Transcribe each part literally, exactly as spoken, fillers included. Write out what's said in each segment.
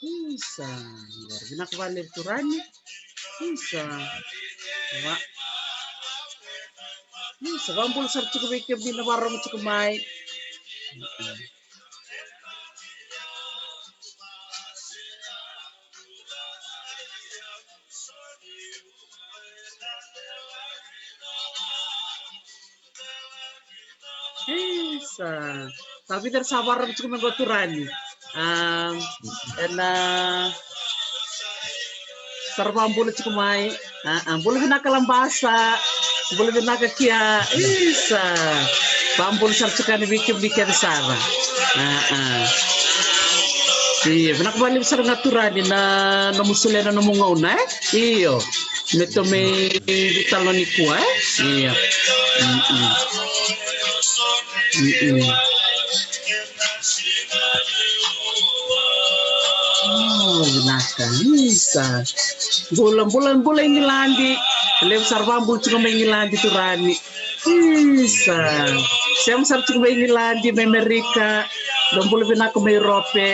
Isa, vinaka vakalevu turaga. Isa. Va. Isa, vakabula sara tiko vei kemuni na vakarorogo tiko mai. Isa. Sa vica era sa vakarorogo tiko mai qo turaga. A, ena sa ra vakabula tiko mai. A, a, bula vinaka Labasa. Bula vinaka Kia. Isa. Vakabula sara tiko yani vei kemuni kece sara. A, a. Io, vinaka vakalevu sara ga turaga na nomu solia na nomu gauna, e? Io. Me tou mai veitalanoa nikua, e? Io. Mm-mm. Mm-mm. O, vinaka, isa. Bula, bula, bula Igiladi. Levu sara vakabula tiko mai Igiladi turaga. Isa. Sema sara tiko mai Igiladi, mai Amerika. Dou bula vinaka mai Europe.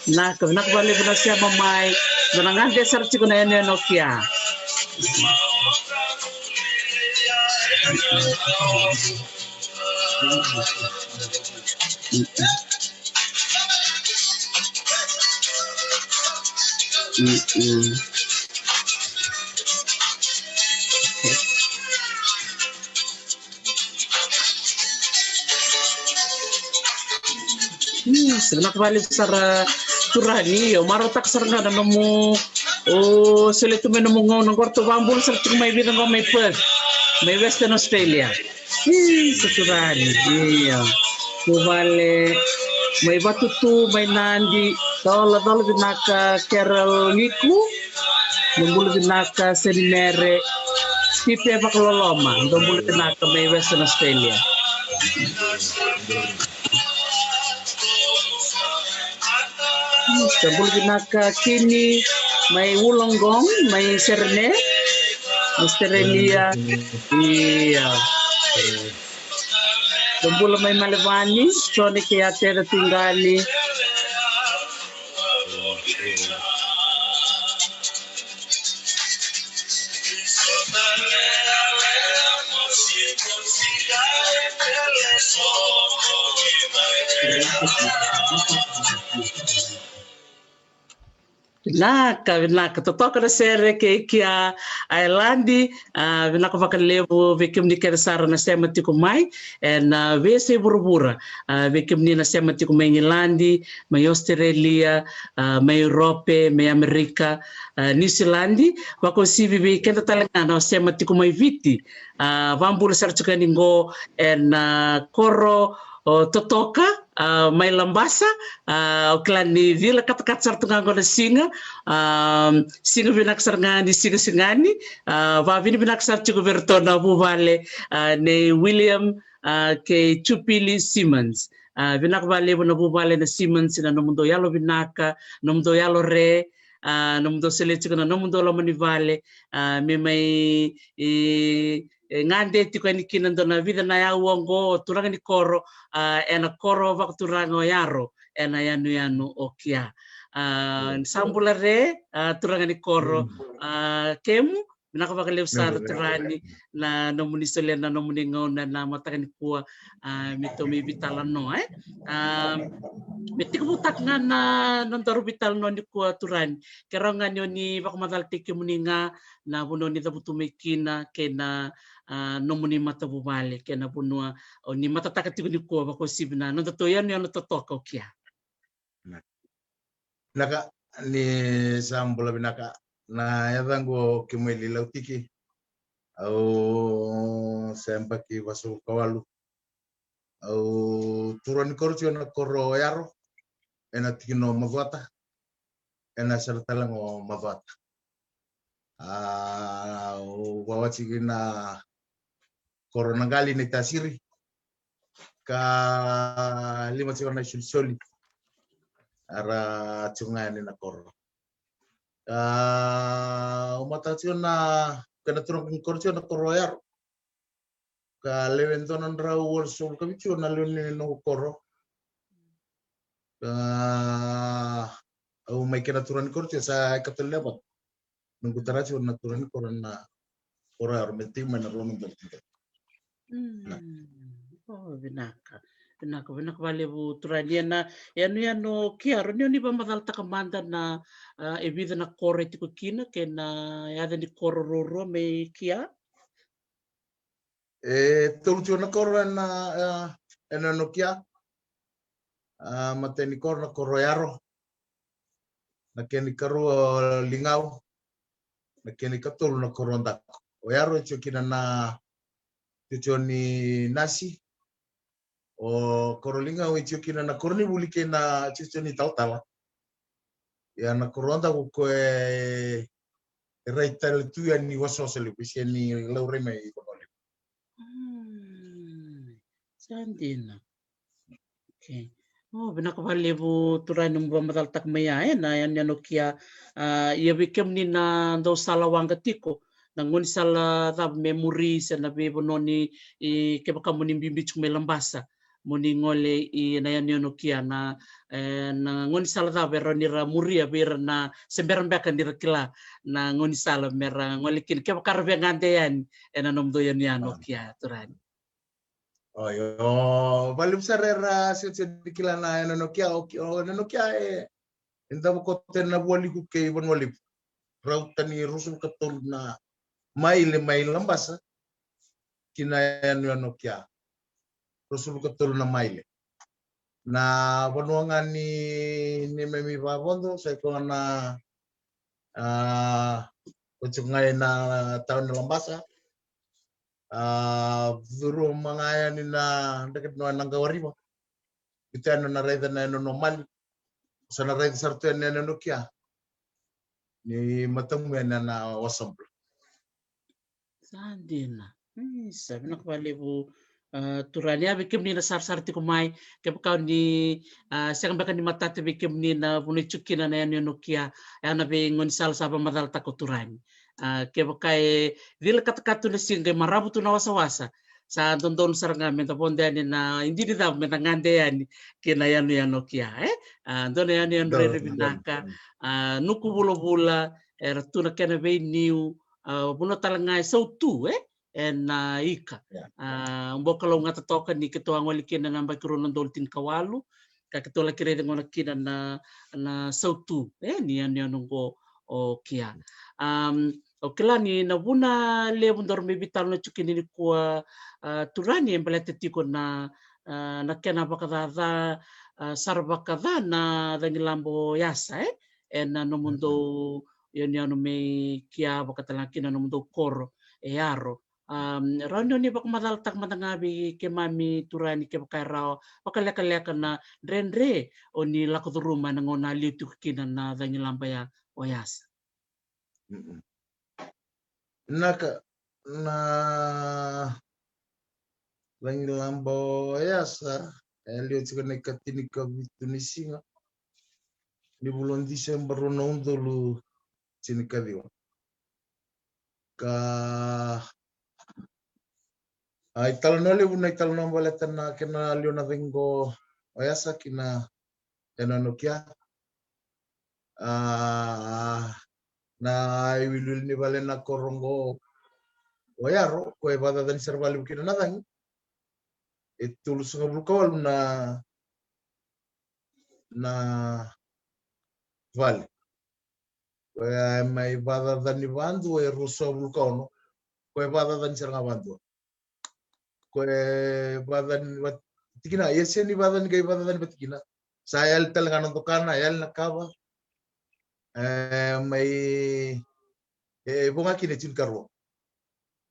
Vinaka, vinaka vakalevu na sema mai. Dou na gade sara tiko na yanuyanu o Kia. Mm-mm. Mm, sa vinaka vakalevu sara turaga, io, marautaka sara ga na nomu, o, solia tu mai nomu gauna qo, ratou vakabula sara tiko mai vica qo mai Perth, mai Western Australia. Isa turaga, io. Vuvale mai Vatutu, mai Nadi, cola, cola vinaka Carol Niku. Dou bula vinaka Senimere. Tipe Vakaloloma, dou bula vinaka mai Western Australia. Sa bula vinaka Kini mai Wollongong, mai Serene, Australia. Ia. Dou bula mai Malevani, Joni kei Atera Tigani. Vinaka, vinaka. Totoka na sere kei Kia Ailadi. A, vinaka vakalevu vei kemuni kece sara na sema tiko mai ena veiyasai vuravura. A, vei kemuni na sema tiko mai Igiladi, mai Australia, a, mai Europe, mai Amerika, a, Niusiladi, vakauasivi vei keda tale ga na sema tiko mai Viti. A, vakabula sara tiko yani qo ena, a, koro o Totoka, a, mai Labasa, a, au kila ni cila katakata sara tu ga qo na siga, a, siga vinaka sara ga ni sigasigani, a, vakavinavinaka sara tiko vei iratou na vuvale, a, nei William, a, kei Jupili Simmons. A, vinaka vakalevu na vuvale na Simmons, na nomudou yalo vinaka, nomudou yalo re, a, nomudou solia tiko na nomudou loma ni vale, a, me mai, e, e, gade tiko yani kina dua na vica na aua oqo, turaga ni koro, a, ena koro vakaturaga o Yaro, ena yanuyanu o Kia. A, sa bula re, a, turaga ni koro, a, kemu, vinaka vakalevu sara turaga ni na nomuni solia na nomuni gauna na mataka nikua, a, me tou mai veitalanoa, e. A, me tekivutaka ga na nodaru veitalanoa nikua turaga ni, ke rawa ga ni o ni vakamacalataki kemuni ga na vanua ni cavutu mai kina kei na, a, nomuni matavuvale kei na vanua o ni matataka tiko nikua vakauasivi na nodatou yanuyanu totoka o Kia. Vinaka, ni sa bula vinaka. Na yacaqu o Kemueli Lautiki. Au se yabaki vasagavulu ka walu. Au turaga ni koro tiko na koro o Yaro, ena tikina o Macuata, ena sere tale ga o Macuata. Au vawati ki na koro na qali ni tasiri, ka lima tiko na isolisoli era tiko ga yani na koro. Au matau tiko na kena turaga ni koro tiko na koro o Yaro. Ka lewe dua na drau walusagavulu ka vitu na lewe ni noqu koro. Ka au mai kena turaga ni koro tiko sa ikatolu na yabaki. Noqu tara tiko na turaga ni koro na koro o Yaro me tiko mai na rua na dua na tiko. O, vinaka. Vinaka, vinaka vakalevu turaga ni ena yanuyanu o Kia. Rawa ni o ni vakamacalataka mada na e vica na koro e tiko kina kei na yaca ni koro ruarua mai Kia? E tolu tiko na koro ena ena nokia. A, matai ni koro na koro o Yaro. Na kena ikarua o Ligau. Na kena ikatolu na koro o Daku. O Yaro e tiko kina na tiotio ni nasi. O koro Ligau e tiko kina na koronivuli kei na tiotio ni talatala. Ia na koro o Daku ko e rai tale tu yani wasawasa levu, e sega ni laurai mai i Vanua Levu. Sa dina. Okay. O, vinaka vakalevu turaga ni nomu vakamacalataka mai ya ena yanuyanu o Kia. A, ia vei kemuni na dau sala waqa tiko, na gaunisala cava me muri se na veivanua ni, kevaka mo ni biubiu tiko mai Labasa mo ni gole i na yanuyanu o Kia, na e na gaunisala cava e rawa ni ra muria vei ira na se bera beka ni ra kila na gaunisala me ra gole kina kevaka ra via gade yani ena nomudou yanuyanu o Kia, turaga ni? Io, vakalevu sara era sega ni kila na yanuyanu o Kia. O Kia, o yanuyanu o Kia e davo koto ena Vualiku kei Vanua Levu. Rauta ni ruasagavulu ka tolu na maile mai Labasa ki na yanuyanu o Kia. Ruasagavulu ka tolu na maile. Na vanua ga ni neimami vavodo sa i koya na a oti ga ena tauni o Labasa. A, curuma ga yani na dreke ni noa na qawariva. Ita yani na raica na yanuyanu o Mali. Sa na raica sara tu yani na yanuyanu o Kia. Ni matamu yani na wasabula. Sa dina. Isa, vinaka vakalevu. A, turaga ni, ia vei kemuni na sarasara tiko mai, kevaka ni a sega beka ni matata vei kemuni na vanua e tiko kina na yanuyanu o Kia, e a na veigaunisala sa vakamacalataka o turaga ni. A, kevaka e cila katakata tu na siga e maravu tu na wasawasa, sa dodonu sara ga me da vodo yani na idini cava me da gade yani ki na yanuyanu o Kia, e? A, dua na yanuyanu rairai vinaka. A, nuku vulavula, era tu na kena veiniu, a, vanua tale ga e sautu, e? Ena ika. A, bau kalougata toka ni keitou a gole kina na yabaki rua na udolu tinikawalu, ka keitou laki raica gona kina na, na sautu, e, ni yanuyanu oqo o Kia. A, au kila ni na vuna levu daru mai veitalanoa tiko kina nikua, a, turaga ni, e baleta tiko na, a, na kena vakacaca, a, sara vakaca na cagilaba o Yasa, e? Ena nomudou yanuyanu mai Kia, vaka tale ga kina nomudou koro e Yaro. A, rawa ni o ni vakamacalataka mada ga vei keimami turaga ni kevaka e rawa, vakalekaleka na dredre o ni lako curuma ena gauna a liu tiko kina na cagilaba ya o Yasa. Vinaka, na cagilaba o Yasa e liu tiko na ikatinikavitu ni siga ni vula o December rua na udolu tinikaciwa. Ka a italanoa levu, na italanoa baleta na kena liu na cagi qo o Yasa ki na yanuyanu o Kia. A, na iwiliwili ni vale na koro qo o Yaro, ko e vakacacani sara vakalevu kina na cagi. E tolusagavulu ka walu na, na vale. Ko e mai vakacacani vadua e ruasagavulu ka ono. Ko e vakacacani sara ga vadua. Ko e vakacacani vatikina, ia sega ni vakacacani qai vakacacani vatikina. Sa yali tale ga na dokana, yali na kava. E, mai, e, voga kina e tinikarua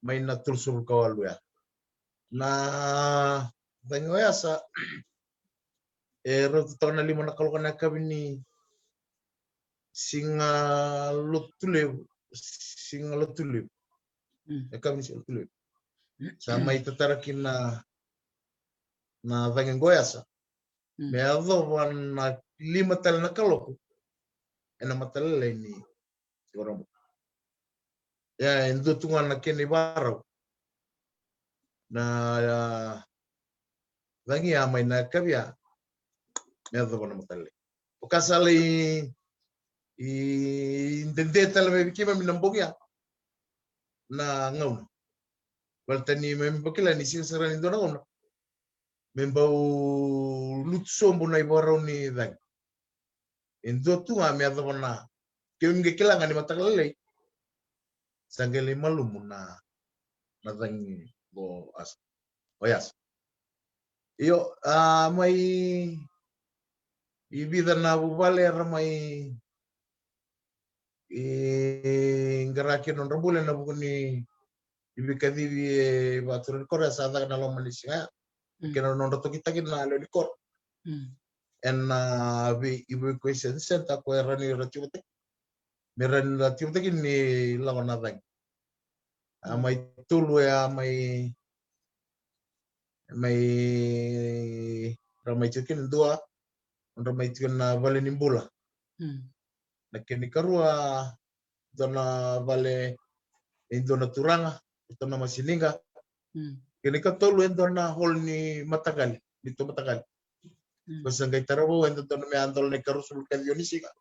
mai na tolusagavulu ka walu ya. Na cagi o Yasa, e rauta toka na lima na kaloko na yakavi ni siga Lotulevu, siga Lotulevu. Mm. Yakavi ni siga Lotulevu. Sa mai tatara kina na cagi qo o Yasa. Mm. Me yacova na lima tale na kaloko ena matalailai ni Vakaraubuka. Ia, e dua tu ga na kena ivakarau na, a, cagi ya mai na yakavi ya me yacova na matalailai. O ka sa lai, i, dede tale mai vei keimami na bogi ya na gauna. Baleta ni me, me vakila ni sega sara ni dua na gauna me bau lutu sobu na ivakarau ni cagi. E dua tu ga me yacova na, keimami qai kila ga ni mataka lailai sa qai lai malumu na, na cagi o Yasa, o Yasa. Io, a, mai, i vica na vuvale era mai, i, qara kina nodra bula ena vuku ni i veikacivi e vakaturaga ni koro, e sa caka na loma ni siga ya. Mm. Kei na nodra tokitaki na lewe ni koro. Mm. Ena, a, vei, i vei ko i Center, ko era ni ra tiko vata-, me ra ni ra tiko vata kina ni lako na cagi. A, mm, mai tolu ya, mai, mai, ra mai tiko kina dua, ra mai tiko na vale ni bula. Mm. Na kena ikarua, dua na vale e dua na turaga, e dua na masiniqa. Mm. Kena ikatolu e dua na hall ni mataqali, ni tu mataqali. Mm. Ko sa qai tara vou, e dua na me a dola na ikaruasagavulu ka ciwa ni siga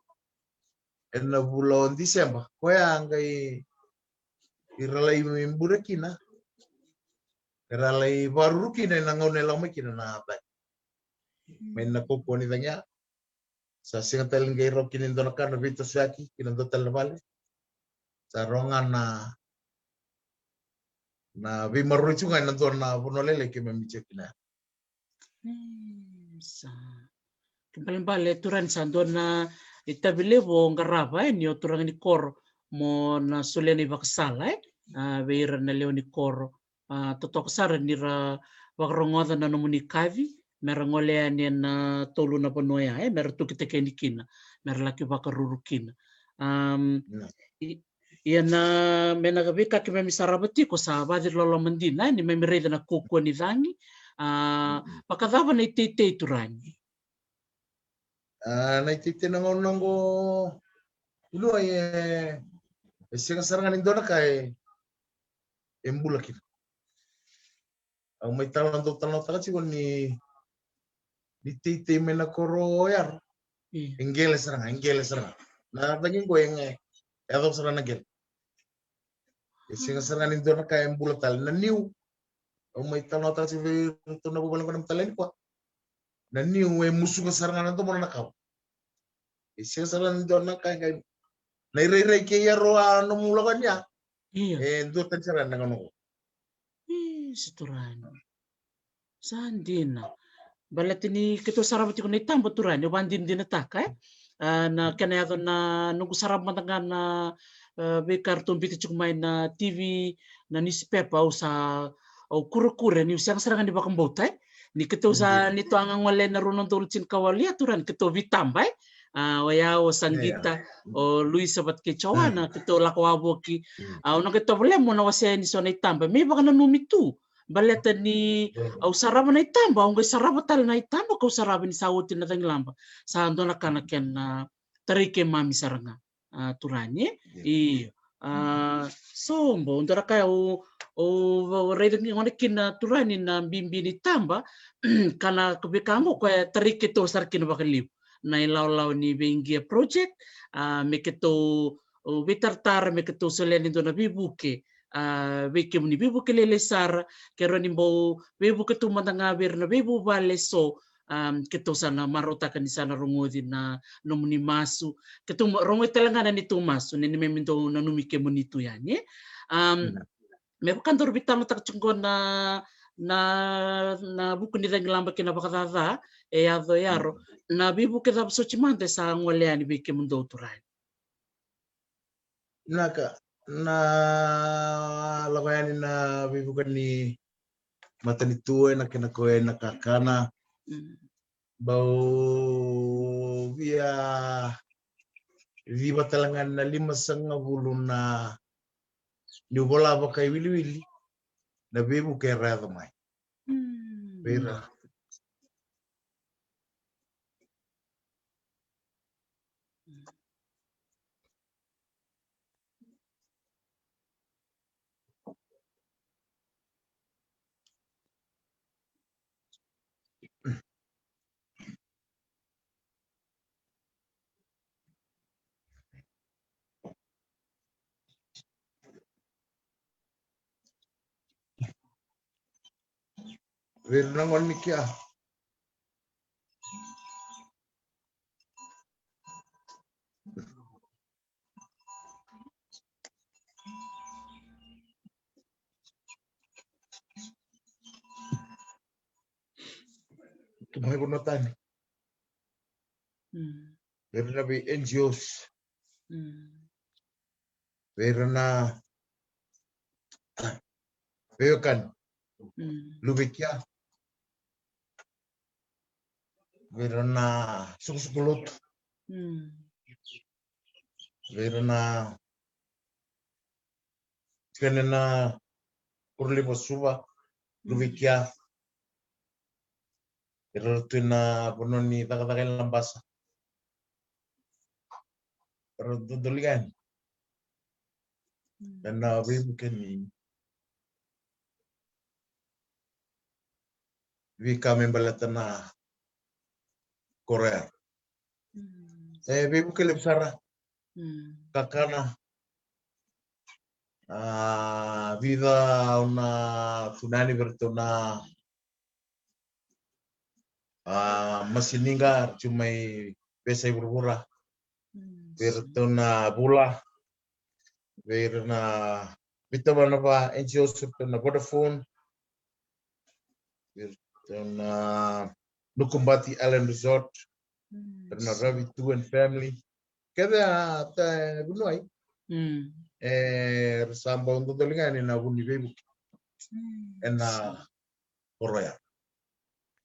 ena vula o December. Koya qai ira lai bure kina, ira lai varuru kina ena gauna e lako mai kina na cagi. Mm. Mai na kaukaua ni cagi ya. Sa sega tale ni qai rawa kina e dua na ka na veitosoyaki kina dua tale na vale. Sa rawa ga na, na veimaroroi tu ga ena dua na vanua lailai keimami tiko kina. Mm, sa. Kena ibalebale, turaga, ni sa dua na itavi levu o qarava, e, ni o turaga ni koro mo na solia na ivakasala, e, a, vei ira na lewe ni koro. A, totoka sara ni ra vakarogoca na nomuni kaci, me ra gole yani ena tolu na vanua ya, e, me ra tukitakeni kina, me ra laki vakaruru kina. Am, ia na, me na veika keimami sarava tiko sa vaciloloma dina, e, ni mami raica na kaukaua ni cagi. A, vakacava na iteitei, turaga? A, na iteitei na gauna qo, e, e sega sara ga ni dua na ka e, e bula kina. Au mai tala, dau talanoataka tiko ni, ni teitei mai na koro o Yaro. Mm. E qele sara ga, e qele sara ga. Na cagi qo e, e yacova sara ga na qele. E sega sara ga ni dua na ka e bula tale. Na niu, au mai talanoataka tiko vei iratou na vuvale qo na mataka lailai nikua. Na niu e musuka sara ga na domona na kawa. E sega sara ga ni dua na ka e qai, na irairai kei Yaro a nomu lako yani ya. Io. E duatani sara ga na gauna qo. Io, se turaga. Sa dina. Baleta ni keitou sarava tiko na itaba, turaga, au vakadinadinataka, e? A, na kena yaco na noqu sarava mada ga na, e, veika ratou biuta tiko mai na T V, na newspaper, au sa, au kurakura niu sega sara ga ni vakabauta, e? Ni keitou sa, ni tou a gole na rua na udolu tinikawalu ya, turaga, ni keitou veitaba, e? A, o yau, o Sagita, o Luisa vata kei Joana, keitou lako wavoki. A, au na qai tovolea meu na wasea yani so na itaba me ivakananumi tu. Baleta ni au sarava na itaba, au qai sarava tale na itaba kau sarava ni sa oti na cagilaba. Sa dua na ka na kena, a, tarai keimami sara ga, a, turaga, e? Io. A, so bau dua na ka au, au raica gona kina, turaga, na bibi ni taba, ka na veika qo koya e tarai keitou sara kina vakalevu. Na ilawalawa ni Veiqia Project, a, me keitou, o, veitaratara, me keitou solia ni dua na veivuke, a, vei kemuni, veivuke lailai sara, ke rawa ni bau veivuke tu mada ga vei ira na veivuvale eso, a, keitou sa na marautaka ni sa na rogoci na nomuni masu, keitou ma-, rogoci tale ga na neitou masu, ni, ni me, me dou nanumi kemuni tu yani, e? A, me vaka daru veitalanoataka tiko qo na, na, na vuku ni cagilaba kei na vakacaca e yaco e Yaro. Na veivuke cava soti mada e sa gole yani vei kemudou, turaga? Vinaka, na lako yani na veivuke ni matanitu ena kena koya na kakana. Mm. Bau via civa tale ga na limasagavulu na niu vola vakaiwiliwili na veivuke era yaco mai. Mm. Vei ira. Vei ira na gone ni kia. Tu mai vanua tani. Mm. Vei ira na vei N G Os. Mm. Vei ira na veiwekani. Mm. Luve i kea. Vei ira na sukusuku lotu. Mm. Vei ira na tikina na Kuruliva, Suva, Luve i kea. Ira tu ena vanua ni cakacaka e Labasa. Era dodoliga yani. Mm. Ena veivuke ni veika me baleta na koro ya. Mm. E veivuke levu sara. Mm. Kakana. A, vica au na kunani vei iratou na, a, masini ga era tu mai veiyasai vuravura. Mm. Vei iratou na Vula. Vei ira na veitavana va N G Os, iratou na Vodafone. Vei iratou na Nukubati Island Resort. Mm. Ira na Ravi Two and Family. Kece a ta e vuniwai. Mm. E, era sa bau dodoliga yani na vu ni veivuke. Mm. Ena koro ya.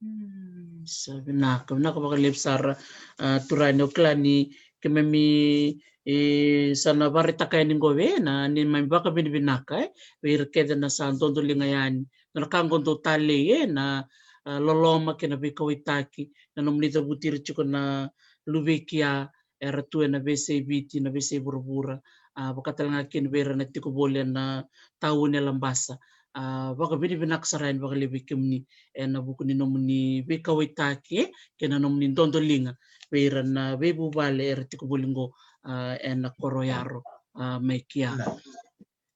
Mm, sa vinaka, vinaka vakalevu sara, a, turaga, au kila ni keimami, e, sa na vakaraitaka yani qo vei na neimami vakavinavinaka, e, vei ira kece na sa dodoliga yani. Na ka qo dau talei, e, na, a, loloma kei na veikauwaitaki, na nomuni cavuti ira tiko na luve i kea, era tu ena veiyasai Viti, na veiyasai vuravura, a, vaka tale ga kina vei ira na tiko voli ena tauni e Labasa. A, vakavinavinaka sara yani vakalevu vei kemuni ena vuku ni nomuni veikauwaitaki, e, kei na nomuni dodoliga vei ira na veivuvale era tiko voli qo, a, ena koro ya, a, mai kea.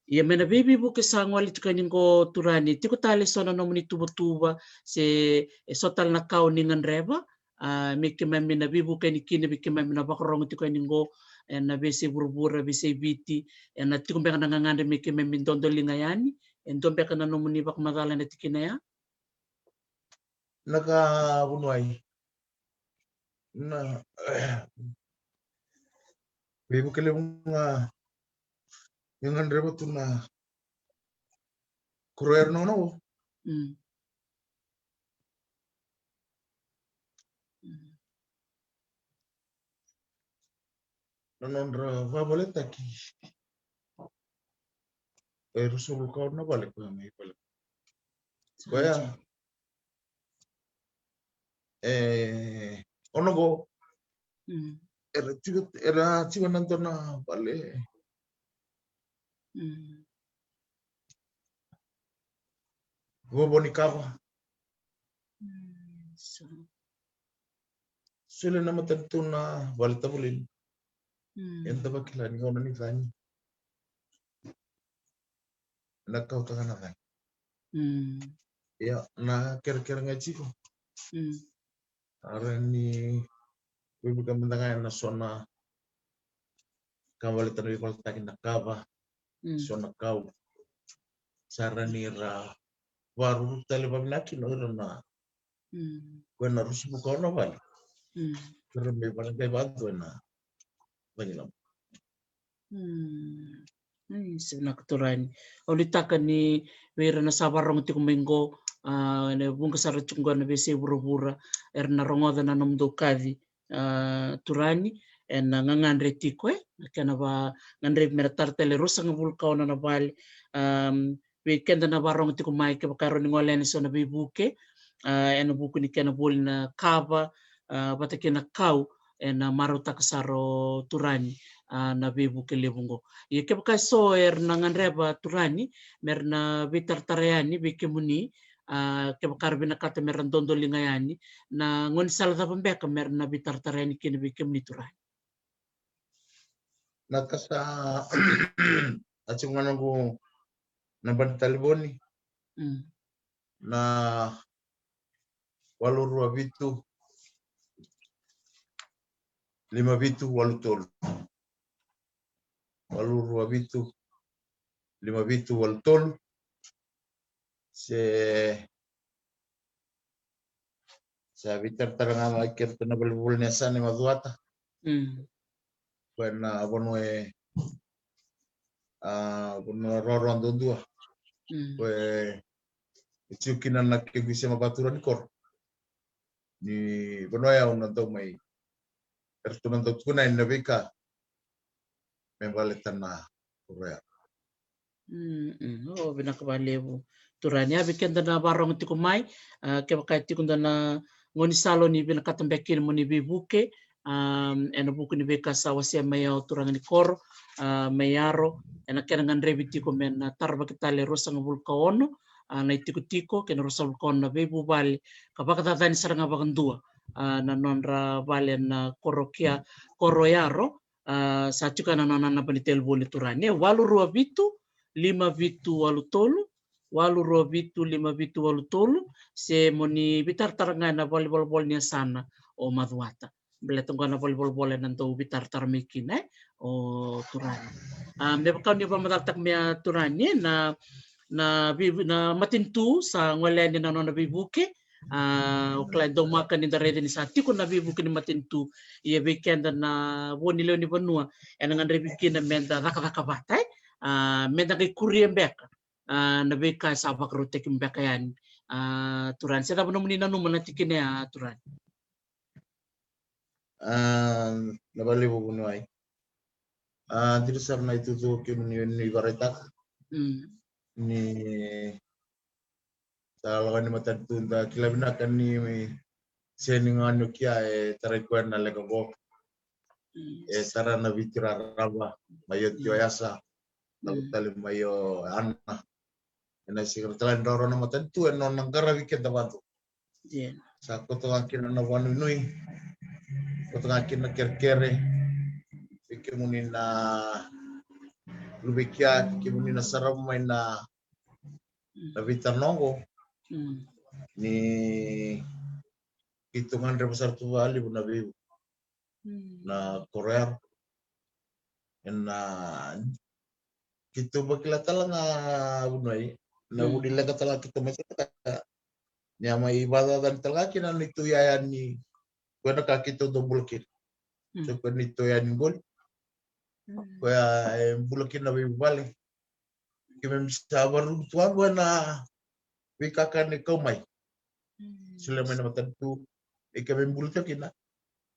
Ia me na veiveivuke sa gole tiko yani qo, turaga, tiko tale eso na nomuni tuvatuva se eso tale na ka o ni gadreva, a, me keimami na veivuke yani kina, vei keimami na vakarogo tiko yani qo ena veiyasai vuravura, veiyasai Viti, ena tiko beka na gagadre me keimami dodoliga yani, e dua beka na nomuni vakamacala ena tikina ya? Na ka vuniwai. Na veivuke levu ga e gadreva tu na koro ya, na, na. Mm. Mm. Na nodra vavaletaki. E ruasagavulu ka ono na vale koya mai vale. Koya. E, ono qo. Mm. Era tiko, era tiko na dua na vale. Mm. Vovo ni kava. Mm, so. Solia na matanitu na vale tavaleni. Mm. Eda vakila ni gauna ni cagi. Na kautaka na cagi. Mm. Ia, na kerekere ga e tiko. Mm. Era ni veivuke mada ga ena so na ka baleta na veivaletaki na kava, mm, so na kau. Sa ra ni ra varuru tale vavinaka kina o ira na, mm, ko ena ruasagavulu ka ono na vale. Mm. Ko ira me vale qai vadu ena cagilaba. Mm. Ai, se vinaka Turani. Au nuitaka ni vei ira na sa varogo tiko mai qo, a, ena vuqa sara tiko qo na veiyasai vuravura, era na rogoca na nomudou kaci, a, Turani, ena gagadre tiko, e, na kena vagagadre me ra tara tale e ruasagavulu ka ono na vale, a, vei keda na varogo tiko mai, kevaka e rawa ni gole yani eso na veivuke, a, ena vuku ni kena voli na kava, a, vata kei na kau, ena marautaka sara o Turani, a, na veivuke levu qo. Ia kevaka eso era na gadreva Turani me ra na veitaratara yani vei kemuni, a, kevaka ra vinakata me ra dodoliga yani, na gaunisala cava beka me ra na veitaratara yani kina vei kemuni Turani? Na kasa a tiko ga noqu naba ni talevoni. Mm. Na walu rua vitu lima vitu walu tolu. Walu rua vitu lima vitu walu tolu. Se sa veitaratara ga mai kei ratou na valenivolavola ni yasana e Macuata. Mm. Ko na vanua e, a, vanua roroa duadua. Mm. Ko e tiko kina na kequ isema vatura ni koro. Ni vanua ya au na dau mai, eratou na dau tukuna yani na veika me baleta na koro ya. Mm, mm. O, vinaka vakalevu Turani. A, vei keda na varogo tiko mai, a, kevaka e tiko dua na gaunisala o ni vinakata beka kina mo ni veivuke, a, ena vuku ni veika sa wasea mai o turaga ni koro, a, mai Yaro, ena kena gadrevi tiko me na taravaki tale e ruasagavulu ka ono, a, na itikotiko kei na ruasagavulu ka ono na veivuvale ka vakacacani sara ga vakadua, a, na nodra vale na koro kia, koro Yaro, a, sa tiko ena nona naba ni talevoni Turani, e walu rua vitu lima vitu walu tolu, walu rua vitu lima vitu walu tolu, se mo ni veitaratara ga ena valenivolavola ni yasana o Macuata. Baleta qo na valenivolavola ena dau veitaratara mai kina, e, o Turani. A, me vaka o ni vakamacalataka mai ya Turani, e, na, na vei, na matanitu sa gole yani na nona veivuke, a, o kila e daumaka ni da raica ni sa tiko na veivuke ni matanitu. Ia vei keda na vo ni lewe ni vanua, ena gadrevi kina me da cakacaka vata, e, a, me da qai kuria beka, a, na veika sa vakarautaki beka yani, a, Turani. Se cava nomuni nanuma na tikina ya Turani? A, na vakalevu vuniwai. A, dina sara na itutu kemuni ni vakaraitaka. Mm. Ni sa lako ni matanitu, da kila vinaka ni sega ni gone o kia e tarai koya na leqa qo. Mm. E tara na Viti raraba mai o Tio Yasa, na, mm, tale mai o Ana. Ena siga ra tala ni roro na matanitu, ena nona qaravi keda vadu. Ia. Sa koto ga kina na vakanuinui, koto ga kina na kerekere. Vei kemuni na luve i kea, vei kemuni na sarava mai na, mm, na veitalanoa qo. Mm. Ni keitou gadreva sara tu vakalevu na veivuke. Mm. Na koro Yaro. Ena, keitou vakila tale ga vuniwai, na, mm, vu ni leqa tale ga keitou mai sotaka, ni a mai vakacacani tale ga kina na neitou iyaya ni, koya na ka keitou dau bula kina. Mm. So koya neitou iyaya ni qoli. Mm. Koya e bula kina veivuvale. Keimami sa vakarorogo tu ga qo ena veika ka ni kau mai. Mm. Solia mai na matanitu, e keimami bula tiko kina.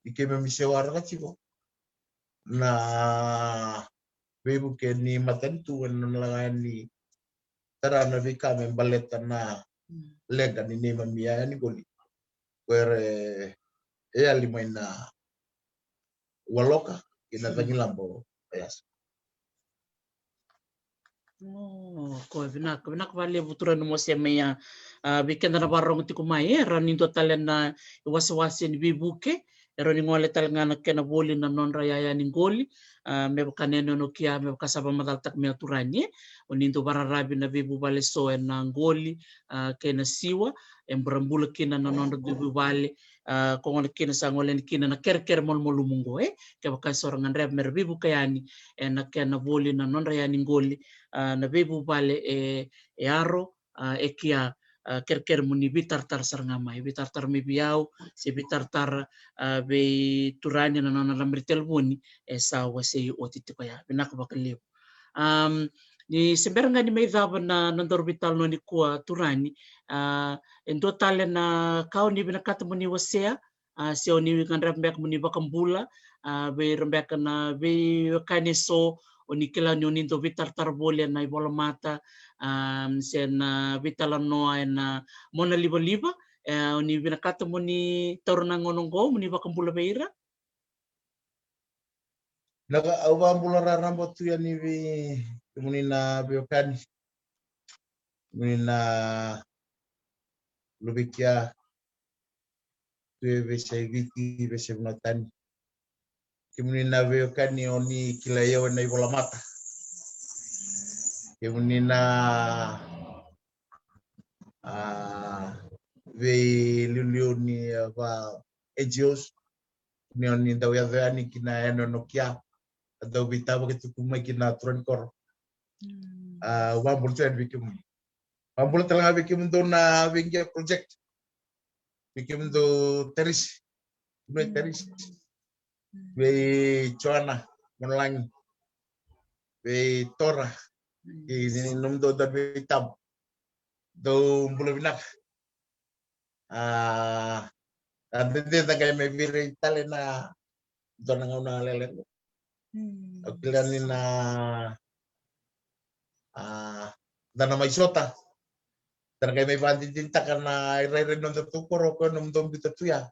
I keimami se waraka tiko na veivuke ni matanitu ena nona laga yani tara na veika me baleta na, mm, leqa ni neimami iyaya ni qoli. Ko era e yali mai na Waloka kei na, mm, Cagilaba o Yasa. O, ko vinaka, vinaka vakalevu Turani Mose mai ya. A, vei keda na vakarorogo tiko mai, e rawa ni dua tale na iwasewase ni veivuke, e rawa ni gole tale ga na kena voli na nodra iyaya ni qoli. A, me vaka na yanuyanu o kia, me vaka sa vakamacalataka mai o Turani, e, o ni dau vakararavi na veivuvale eso ena qoli, a, kei na siwa, e burabula kina na nodra dui vuvale, a, ko gona kina sa gole yani kina na kerekere malumalumu qo, e, kevaka eso ra gadreva me ra veivuke yani ena kena voli na nodra iyaya ni qoli, a, na veivuvale e, e Yaro, a, e kia, a, kerekere mo ni veitaratara sara ga mai, veitaratara mai vei au, se veitaratara, a, vei Turani na nona lama ni telefoni, e sa wasei oti tiko ya. Vinaka vakalevu. Am, ni se bera ga ni mai cava na, na nodaru veitalanoa nikua Turani, a, e dua tale na ka o ni vinakata mo ni wasea, a, se o ni gadreva beka mo ni vakabula, a, vei ira beka na veiwekani eso, o ni kila ni o ni dau veitaratara voli ena ivolamata, a, se na veitalanoa ena mona livaliva, e, o ni vinakata mo ni taura na gauna oqo, mo ni vakabula vei ira? Na ka au vakabula raraba tu yani vei kemuni na veiwekani, kemuni na luvekia, tu e veiyasai Viti, veiyasai vanua tani. Kemuni na veiwekani o ni kilai au ena ivolamata. Kemuni na, a, veiliuliu ni, a, va N G Os. Ni o ni dau yaco yani ki na yanuyanu o kea, a dau veitavaki tiko mai ki na turaga ni koro. Mm. A, au vakabula tu yani vei kemuni. Vakabula tale ga vei kemudou na Veiqia Project. Vei kemudou Tarisi. Kemudou Tarisi. Mm. Vei Joana Monolagi. Vei Tora. Mm. Kei nomudou dau veitabu. Dou bula vinaka. A, a dede da qai mai veirai tale na dua na gauna lele qo. Mm. Au kila ni na, a, da na mai sota. Da na qai mai vakadinadinataka na irairai ni noda tou koro, o koya nomudou biuta tu ya.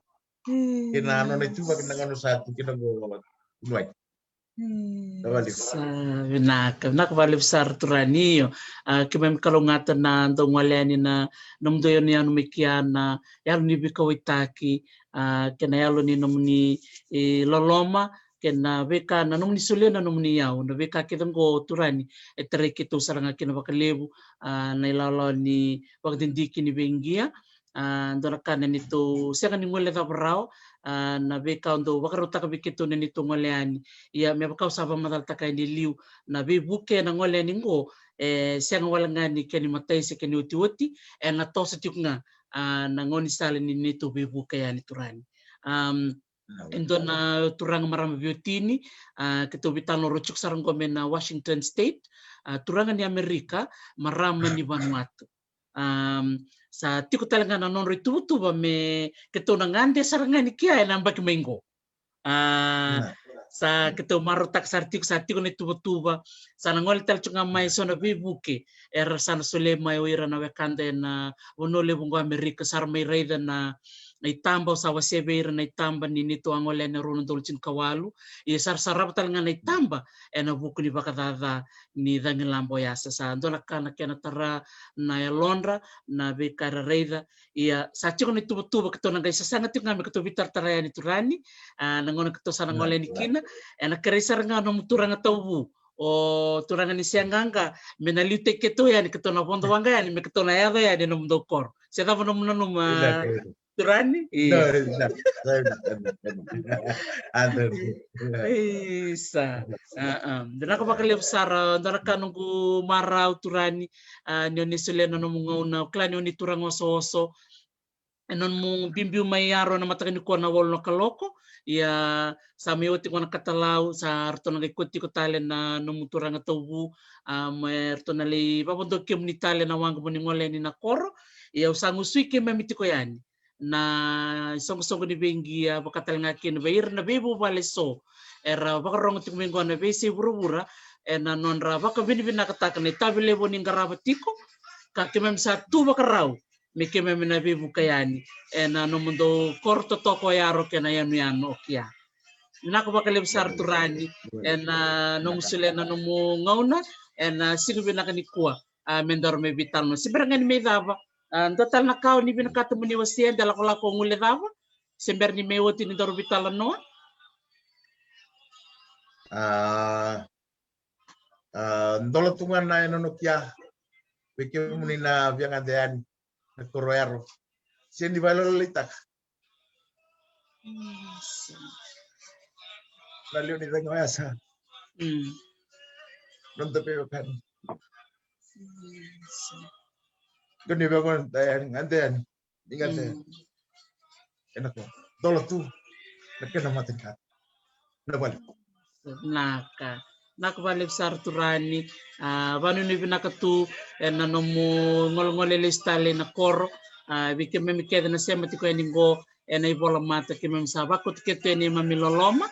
Mm. Kei na nona ituvaki na gauna sa tu kina qo. Sa vinaka, vinaka vakalevu sara Turani. Io, a, keimami kalougata na dau gole yani na nomudou yanuyanu mai kea, na yalo ni veikauwaitaki, a, kei na yalo ni nomuni, e, loloma, kei na veika na nomuni solia na nomuni iyau, na veika kece oqo Turani e tarai keitou sara ga kina vakalevu, a, na ilawalawa ni vakadidike ni Veiqia. A, dua na ka na neitou sega ni guilecava rawa, a, na veika dau vakarautaka vei keitou na neitou gole yani. Ia me vaka au sa vakamacalataka yani e liu, na veivuke ena gole yani qo, e sega wale ga ni kena imatai se kena iotioti, ena toso tiko ga, a, na gaunisala ni neitou veivuke yani Turani. Am, e dua na turaga marama veiwatini, a, keitou veitalanoa tiko sara qo mai na Washington State, a, turaga ni Amerika, marama ni Vanuatu. Am, sa tiko tale ga na nodra ituvatuva me keitou na gade sara ga ni kea ena yabaki mai qo. A, sa keitou marautaka sara tiko, sa tiko na ituvatuva, sa na gole tale tiko ga mai so na veivuke era sa na solia mai o ira na wekada ena vanua levu qo Amerika, sa ra mai raica na, na itaba, au sa wasea vei ira na itaba ni neitou a gole ena rua na udolu tinikawalu. Ia sa ra sarava tale ga na itaba ena vuku ni vakacaca ni cagilaba o Yasa. Sa dua na ka na kena tara na yalodra, na veika era raica. Ia sa tiko na ituvatuva keitou na qai sasaga tiko ga me keitou veitaratara yani Turani, a, na gauna keitou sa na gole yani kina, ena kerei sara ga nomu turaga tauvu, o turaga ni Seaqaqa, me na liutaki keitou yani, keitou na vodo waqa yani, me keitou na yaco yani ena nomudou koro. Se cava nomu nanuma, Turani? Io. Isa. A, a. Vinaka vakalevu sara, dua na ka noqu marau Turani, a, ni o ni solia na nomu gauna, au kila ni o ni turaga osooso. E nomu biubiu mai Yaro ena mataka nikua na walu na kaloko. Ia sa mai oti qo na katalau, sa ratou na qai kauti iko tale na nomu turaga tauvu, a, me ratou na lai vakavodoki kemuni tale na waqa mo ni gole yani na koro. Ia au sa gusui keimami tiko yani na isoqosoqo ni Veiqia, vaka tale ga kina vei ira na veivuvale eso era vakarogo tiko mai qo na veiyasai vuravura, ena nodra vakavinavinakataka na itavi levu o ni qarava tiko, ka keimami sa tu vakarau me keimami na veivuke yani ena nomudou koro totoka o Yaro kei na yanuyanu o kea. Vinaka vakalevu sara Turani ena nomu solia na nomu gauna ena siga vinaka nikua, a, me daru mai veitalanoa. Se bera ga ni mai cava, a, dua tale na ka o ni vinakata mo ni wasea, de lakolako o guilecava, se bera ni mai oti ni daru veitalanoa? A, a, dola tu ga na yanonokia vei kemuni na via gade yani na koro Yaro. Se ni vakalololaitaka. Na lewe ni cagi o Yasa. Mm. Noda veiwekani. Kau ni vei gone, e, gade yani. Ni gade yani. Ena ko dola tu na kena mataqali. Na vale. Naka. Naka valevu sara Turani. A, vanuinui vinaka tu ena nomu golegole lesu tale na koro. A, vei keimami kece na sema tiko yani qo ena ivolamata, keimami sa vakoti kece tu yani neimami loloma.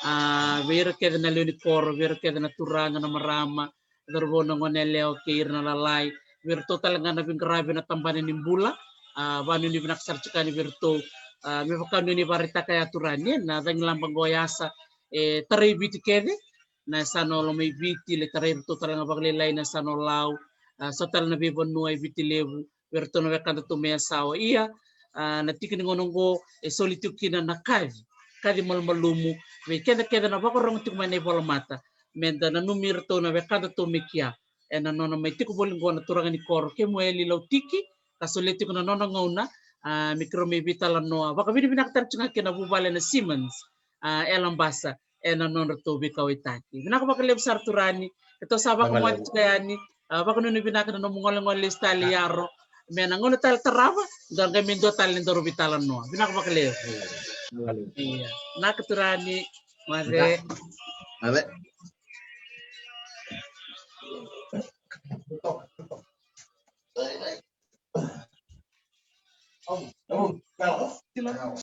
A, vei ira kece na lewe ni koro, vei ira kece na turaga, na marama, cauravou, na goneyalewa kei ira na lalai, vei iratou tale ga na veiqaravi na tabana ni bula. A, vanuinui vinaka sara tiko yani vei iratou. A, me vaka nuinui vakaraitaka ya Turani, na cagilaba qo ya sa, e, tarai Viti kece, na yasana o Lomaiviti, lai tarai iratou tale ga vakalailai na yasana o Lau, a, so tale na veivanua e Viti Levu, vei iratou na wekadatou mai Yasawa. Ia, a, na tiki ni gauna oqo e soli tiko kina na kaci, kaci malumalumu vei keda kece na vakarorogo tiko mai na ivolamata, meda nanumi iratou na wekadatou mai kia ena nona mai tiko voli oqo na turaga ni koro, Kemueli Lautiki, ka solia tiko na nona gauna, a, me keirau mai veitalanoa vakavinavinaka tale tiko ga kei na vuvale na Siemens, a, e Labasa, ena nodratou veikauwaitaki. Vinaka vakalevu sara Turani, keitou sa vakamoce tiko yani, a, vakanuinui vinaka na nomu golegole lesu tale i Yaro, me na gauna tale tarava, da qai mai dua tale ni daru veitalanoa. Vinaka vakalevu. Ia, naka Turani, moce.